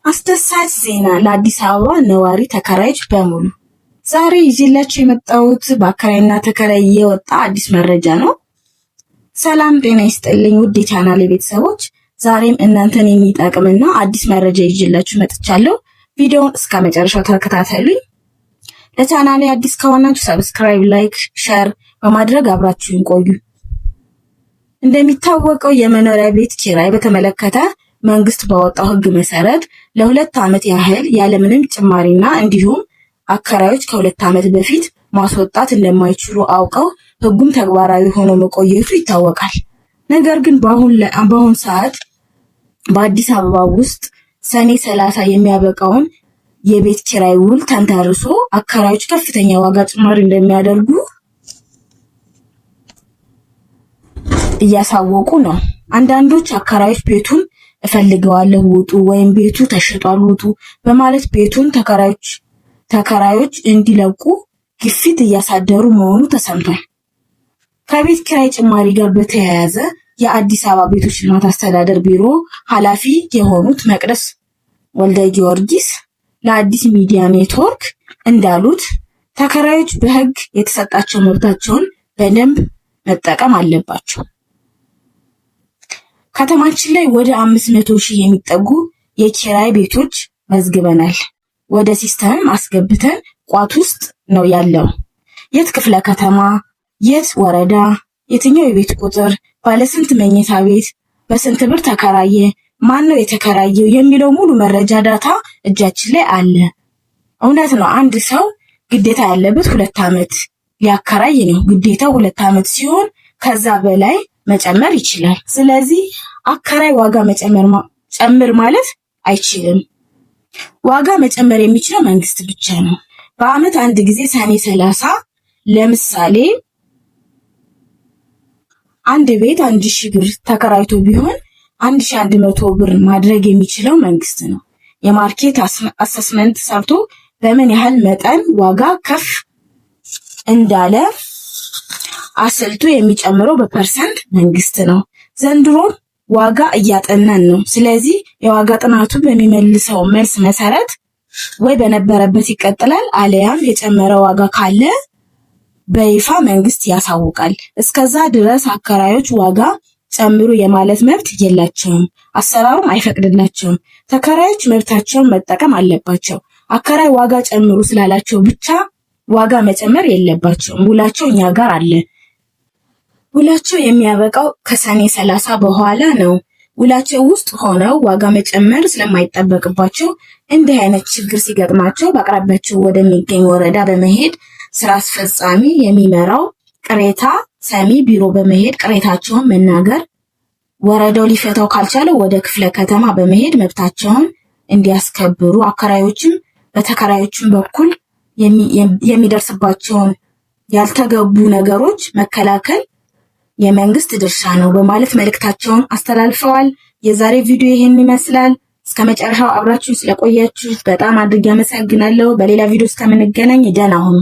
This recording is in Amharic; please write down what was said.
አስደሳች ዜና ለአዲስ አበባ ነዋሪ ተከራዮች በሙሉ። ዛሬ ይዤላችሁ የመጣሁት በአከራይና ተከራይ የወጣ አዲስ መረጃ ነው። ሰላም ጤና ይስጥልኝ ውድ የቻናሌ ቤተሰቦች፣ ዛሬም እናንተን የሚጠቅምና አዲስ መረጃ ይዤላችሁ መጥቻለሁ። ቪዲዮውን እስከ መጨረሻው ተከታተሉኝ። ለቻናሌ አዲስ ከሆናችሁ subscribe፣ like፣ share በማድረግ አብራችሁን ቆዩ። እንደሚታወቀው የመኖሪያ ቤት ኪራይ በተመለከተ መንግስት ባወጣው ሕግ መሰረት ለ2 ዓመት ያህል ያለምንም ጭማሪና እንዲሁም አከራዮች ከ2 ዓመት በፊት ማስወጣት እንደማይችሉ አውቀው ሕጉም ተግባራዊ ሆኖ መቆየቱ ይታወቃል። ነገር ግን በአሁን ሰዓት በአዲስ አበባ ውስጥ ሰኔ 30 የሚያበቃውን የቤት ኪራይ ውል ተንተርሶ አከራዮች ከፍተኛ ዋጋ ጭማሪ እንደሚያደርጉ እያሳወቁ ነው። አንዳንዶች አከራዮች ቤቱን እፈልገዋለሁ ውጡ፣ ወይም ቤቱ ተሽጧል ውጡ በማለት ቤቱን ተከራዮች እንዲለቁ ግፊት እያሳደሩ መሆኑ ተሰምቷል። ከቤት ኪራይ ጭማሪ ጋር በተያያዘ የአዲስ አበባ ቤቶች ልማት አስተዳደር ቢሮ ኃላፊ የሆኑት መቅደስ ወልደ ጊዮርጊስ ለአዲስ ሚዲያ ኔትወርክ እንዳሉት ተከራዮች በሕግ የተሰጣቸው መብታቸውን በደንብ መጠቀም አለባቸው። ከተማችን ላይ ወደ 500,000 የሚጠጉ የኪራይ ቤቶች መዝግበናል። ወደ system አስገብተን ቋት ውስጥ ነው ያለው። የት ክፍለ ከተማ፣ የት ወረዳ፣ የትኛው የቤት ቁጥር፣ ባለስንት መኝታ ቤት፣ በስንት ብር ተከራየ፣ ማን ነው የተከራየው የሚለው ሙሉ መረጃ data እጃችን ላይ አለ። እውነት ነው፣ አንድ ሰው ግዴታ ያለበት 2 ዓመት ሊያከራይ ነው። ግዴታው 2 ዓመት ሲሆን ከዛ በላይ መጨመር ይችላል። ስለዚህ አከራይ ዋጋ መጨመር ጨምር ማለት አይችልም። ዋጋ መጨመር የሚችለው መንግስት ብቻ ነው። በአመት አንድ ጊዜ ሰኔ 30 ለምሳሌ አንድ ቤት 1,000 ብር ተከራይቶ ቢሆን 1,100 ብር ማድረግ የሚችለው መንግስት ነው። የ market assessment ሰርቶ በምን ያህል መጠን ዋጋ ከፍ እንዳለ አስልቶ የሚጨምረው በ percent መንግስት ነው። ዘንድሮም ዋጋ እያጠናን ነው። ስለዚህ የዋጋ ጥናቱ በሚመልሰው መልስ መሰረት ወይ በነበረበት ይቀጥላል፣ አለያም የጨመረ ዋጋ ካለ በይፋ መንግስት ያሳውቃል። እስከዛ ድረስ አከራዮች ዋጋ ጨምሩ የማለት መብት የላቸውም፣ አሰራሩም አይፈቅድላቸውም። ተከራዮች መብታቸውን መጠቀም አለባቸው። አከራይ ዋጋ ጨምሩ ስላላቸው ብቻ ዋጋ መጨመር የለባቸውም። ውላቸው እኛ ጋር አለ። ውላቸው የሚያበቃው ከሰኔ 30 በኋላ ነው። ውላቸው ውስጥ ሆነው ዋጋ መጨመር ስለማይጠበቅባቸው እንዲህ አይነት ችግር ሲገጥማቸው በአቅራቢያቸው ወደሚገኝ ወረዳ በመሄድ ስራ አስፈጻሚ የሚመራው ቅሬታ ሰሚ ቢሮ በመሄድ ቅሬታቸውን መናገር፣ ወረዳው ሊፈታው ካልቻለ ወደ ክፍለ ከተማ በመሄድ መብታቸውን እንዲያስከብሩ፣ አከራዮችም በተከራዮችም በኩል የሚደርስባቸውን ያልተገቡ ነገሮች መከላከል የመንግስት ድርሻ ነው በማለት መልእክታቸውን አስተላልፈዋል። የዛሬ ቪዲዮ ይህን ይመስላል። እስከ መጨረሻው አብራችሁ ስለቆያችሁ በጣም አድርጌ አመሰግናለሁ። በሌላ ቪዲዮ እስከምንገናኝ ደህና ሁኑ።